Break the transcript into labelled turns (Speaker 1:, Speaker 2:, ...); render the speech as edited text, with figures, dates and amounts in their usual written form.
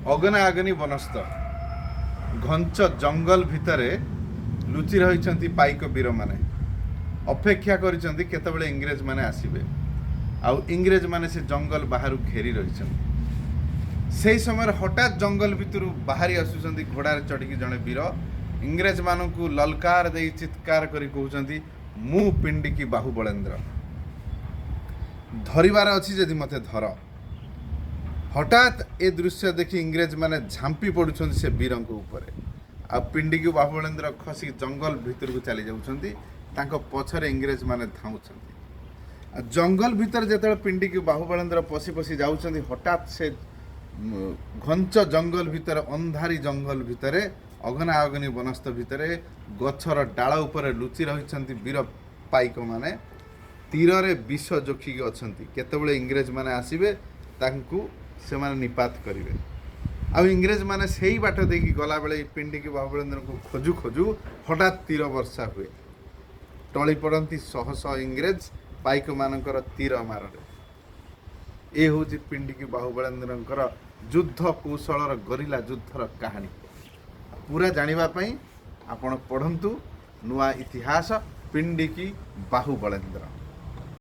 Speaker 1: ଅଗନା ଅଗନି ବନସ୍ତ, ଘଞ୍ଚ ଜଙ୍ଗଲ ଭିତରେ ଲୁଚି ରହିଛନ୍ତି ପାଇକ ବୀରମାନେ। ଅପେକ୍ଷା କରିଛନ୍ତି କେତେବେଳେ ଇଂରେଜମାନେ ଆସିବେ। ଆଉ ଇଂରେଜମାନେ ସେ ଜଙ୍ଗଲ ବାହାରୁ ଘେରି ରହିଛନ୍ତି। ସେଇ ସମୟରେ ହଠାତ୍ ଜଙ୍ଗଲ ଭିତରୁ ବାହାରି ଆସୁଛନ୍ତି ଘୋଡ଼ାରେ ଚଢ଼ିକି ଜଣେ ବୀର। ଇଂରେଜମାନଙ୍କୁ ଲଲକାର ଦେଇ ଚିତ୍କାର କରି କହୁଛନ୍ତି, "ମୁଁ ପିଣ୍ଡିକି ବାହୁବଳେନ୍ଦ୍ର, ଧରିବାର ଅଛି ଯଦି ମୋତେ ଧର।" ହଠାତ୍ ଏ ଦୃଶ୍ୟ ଦେଖି ଇଂରେଜମାନେ ଝାମ୍ପି ପଡ଼ୁଛନ୍ତି ସେ ବୀରଙ୍କ ଉପରେ। ଆଉ ପିଣ୍ଡିକି ବାହୁବଳେନ୍ଦ୍ର ଖସି ଜଙ୍ଗଲ ଭିତରକୁ ଚାଲି ଯାଉଛନ୍ତି। ତାଙ୍କ ପଛରେ ଇଂରେଜମାନେ ଧାଉଁଛନ୍ତି। ଆଉ ଜଙ୍ଗଲ ଭିତରେ ଯେତେବେଳେ ପିଣ୍ଡିକି ବାହୁବଳେନ୍ଦ୍ର ପଶି ପଶି ଯାଉଛନ୍ତି, ହଠାତ୍ ସେ ଘଞ୍ଚ ଜଙ୍ଗଲ ଭିତରେ, ଅନ୍ଧାରୀ ଜଙ୍ଗଲ ଭିତରେ, ଅଗନା ଅଗନି ବନସ୍ତ ଭିତରେ ଗଛର ଡାଳ ଉପରେ ଲୁଚି ରହିଛନ୍ତି ବୀର ପାଇକମାନେ। ତୀରରେ ବିଷ ଜୋଖିକି ଅଛନ୍ତି, କେତେବେଳେ ଇଂରେଜମାନେ ଆସିବେ, ତାଙ୍କୁ ସେମାନେ ନିପାତ କରିବେ। ଆଉ ଇଂରେଜମାନେ ସେଇ ବାଟ ଦେଇକି ଗଲାବେଳେ ଏଇ ପିଣ୍ଡିକି ବାହୁବଳେନ୍ଦ୍ରଙ୍କୁ ଖୋଜୁ ଖୋଜୁ ହଠାତ୍ ତୀର ବର୍ଷା ହୁଏ। ଟଳି ପଡ଼ନ୍ତି ଶହ ଶହ ଇଂରେଜ ପାଇକମାନଙ୍କର ତୀର ମାରରେ। ଏ ହେଉଛି ପିଣ୍ଡିକି ବାହୁବଳେନ୍ଦ୍ରଙ୍କର ଯୁଦ୍ଧ କୌଶଳର, ଗରିଲା ଯୁଦ୍ଧର କାହାଣୀ। ପୁରା ଜାଣିବା ପାଇଁ ଆପଣ ପଢ଼ନ୍ତୁ ନୂଆ ଇତିହାସ, ପିଣ୍ଡିକି ବାହୁବଳେନ୍ଦ୍ର।